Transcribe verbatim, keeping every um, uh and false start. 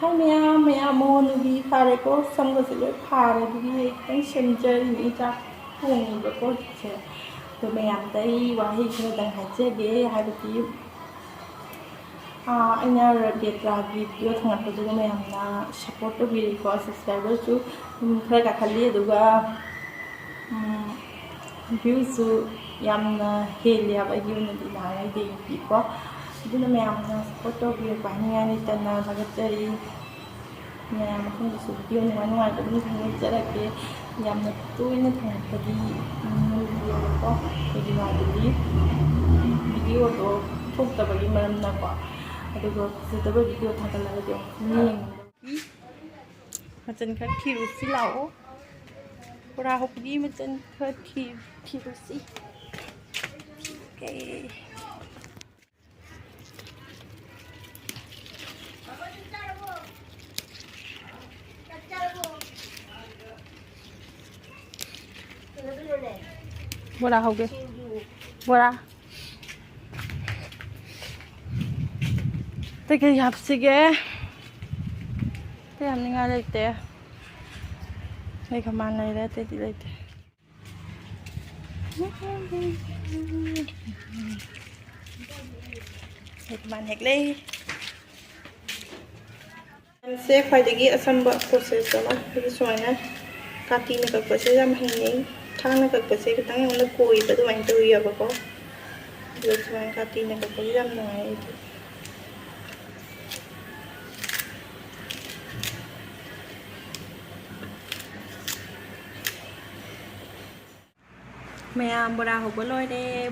ꯍꯥꯏ ꯃꯌꯥꯝ, ꯃꯌꯥꯝ, ꯃꯣꯍꯣꯟ ꯅꯨꯄꯤ ꯐꯥꯔꯦꯀꯣ, ꯁꯝꯒꯁꯦ ꯂꯣꯏ ꯐꯥꯔꯦ꯫ ꯑꯗꯨꯒꯤ ꯑꯩ ꯈꯤꯇꯪ ꯁꯦꯝꯖꯔꯤꯅꯤ, ꯆꯥꯛ ꯊꯣꯡꯉꯤꯕꯀꯣ ꯍꯧꯖꯤꯛꯁꯦ꯫ ꯑꯗꯣ ꯃꯌꯥꯝꯗ ꯑꯩ ꯋꯥꯍꯩ ꯈꯔꯗꯪ ꯍꯥꯏꯖꯒꯦ, ꯍꯥꯏꯕꯗꯤ, ꯑꯥ, ꯑꯩꯅ ꯔꯕꯤꯇ꯭ꯔꯥꯒꯤ ꯚꯤꯗꯤꯑꯣ ꯊꯥꯒꯠꯄꯗꯨꯗ ꯃꯌꯥꯝꯅ ꯁꯞꯄꯣꯔꯠ ꯇꯧꯕꯤꯔꯤꯀꯣ, ꯁꯕꯁꯀ꯭ꯔꯥꯏꯕꯔꯁꯨ ꯑꯗꯨꯝ ꯈꯔ ꯀꯥꯈꯠꯂꯤ, ꯑꯗꯨꯒ ꯎꯝ, ꯚ꯭ꯌꯨꯁꯨ ꯌꯥꯝꯅ ꯍꯦꯜꯂꯦ ꯍꯥꯏꯕ ꯑꯩꯒꯤ ꯑꯣꯏꯅꯗꯤ ꯅꯍꯥꯟꯉꯩꯗꯒꯤꯀꯣ꯫ ꯑꯗꯨꯅ ꯃꯌꯥꯝꯅ ꯁꯞꯄꯣꯔꯠ ꯇꯧꯕꯤꯔꯛꯄ ꯍꯥꯏꯅꯤꯡꯉꯥꯏ ꯂꯩꯇꯅ ꯊꯥꯒꯠꯆꯔꯤ꯫ ꯃꯌꯥꯝ ꯃꯊꯪꯗꯁꯨ ꯚꯤꯗꯤꯑꯣ ꯅꯨꯡꯉꯥꯏ ꯅꯨꯡꯉꯥꯏꯕ ꯑꯗꯨꯝ ꯊꯥꯒꯠꯆꯔꯛꯀꯦ꯫ ꯌꯥꯝꯅ ꯇꯣꯏꯅ ꯊꯥꯒꯠꯄꯗꯤ ꯉꯝꯗꯦꯕꯀꯣ, ꯑꯩꯈꯣꯏꯒꯤ ꯋꯥꯗꯗꯤ ꯚꯤꯗꯤꯑꯣꯗꯣ ꯊꯣꯛꯇꯕꯒꯤ ꯃꯔꯝꯅꯀꯣ꯫ ꯑꯗꯨꯒ ꯐꯖꯗꯕ ꯚꯤꯗꯤꯑꯣ ꯊꯥꯒꯠꯂꯒꯗꯤ ꯑꯃꯨꯛ ꯌꯦꯡꯅꯤꯡꯗꯕꯒꯤ ꯃꯆꯟ ꯈꯔ ꯊꯤꯔꯨꯁꯤ ꯂꯥꯛꯑꯣ꯫ ꯕꯣꯔꯥ ꯍꯧꯕꯒꯤ ꯃꯆꯟ ꯈꯔ ꯊꯤ-, ꯊꯤꯔꯨꯁꯤ꯫ ꯑꯣꯀꯦ꯫ ꯕꯣꯔꯥ ꯍꯧꯒꯦ꯫ ꯕꯣꯔꯥ꯫ ꯑꯇꯩ ꯀꯩ ꯍꯥꯞꯁꯤꯒꯦ? ꯑꯇꯩ ꯍꯥꯞꯅꯤꯡꯉꯥꯏ ꯂꯩꯇꯦ꯫ ꯑꯩ ꯀꯃꯥꯟ ꯂꯩꯔꯦ, ꯑꯇꯩꯗꯤ ꯂꯩꯇꯦ꯫ ꯑꯩ ꯀꯃꯥꯟ ꯍꯦꯛ ꯂꯩ꯫ ꯁꯦ ꯈ꯭ꯋꯥꯏꯗꯒꯤ ꯑꯆꯝꯕ ꯄ꯭ꯔꯣꯁꯦꯁ ꯑꯃ꯫ ꯑꯩꯈꯣꯏꯒꯤ ꯁꯨꯃꯥꯏꯅ ꯀꯥꯇꯤꯅ ꯀꯛꯄꯁꯦ ꯌꯥꯝ ꯍꯩꯅꯩ꯫ ꯊꯥꯡꯅ ꯀꯛꯄꯁꯦ ꯈꯤꯇꯪ ꯌꯥꯝꯅ ꯀꯣꯏꯕ ꯑꯗꯨꯃꯥꯏꯅ ꯇꯧꯋꯦꯕꯀꯣ꯫ ꯑꯗꯣ ꯁꯨꯃꯥꯏꯅ ꯀꯥꯇꯤꯅ ꯀꯛꯄꯁꯦ ꯌꯥꯝ ꯅꯨꯡꯉꯥꯏ ꯑꯩꯗꯤ꯫ ꯃꯌꯥꯝ ꯕꯣꯔꯥ ꯍꯧꯕ ꯂꯣꯏꯔꯦ꯫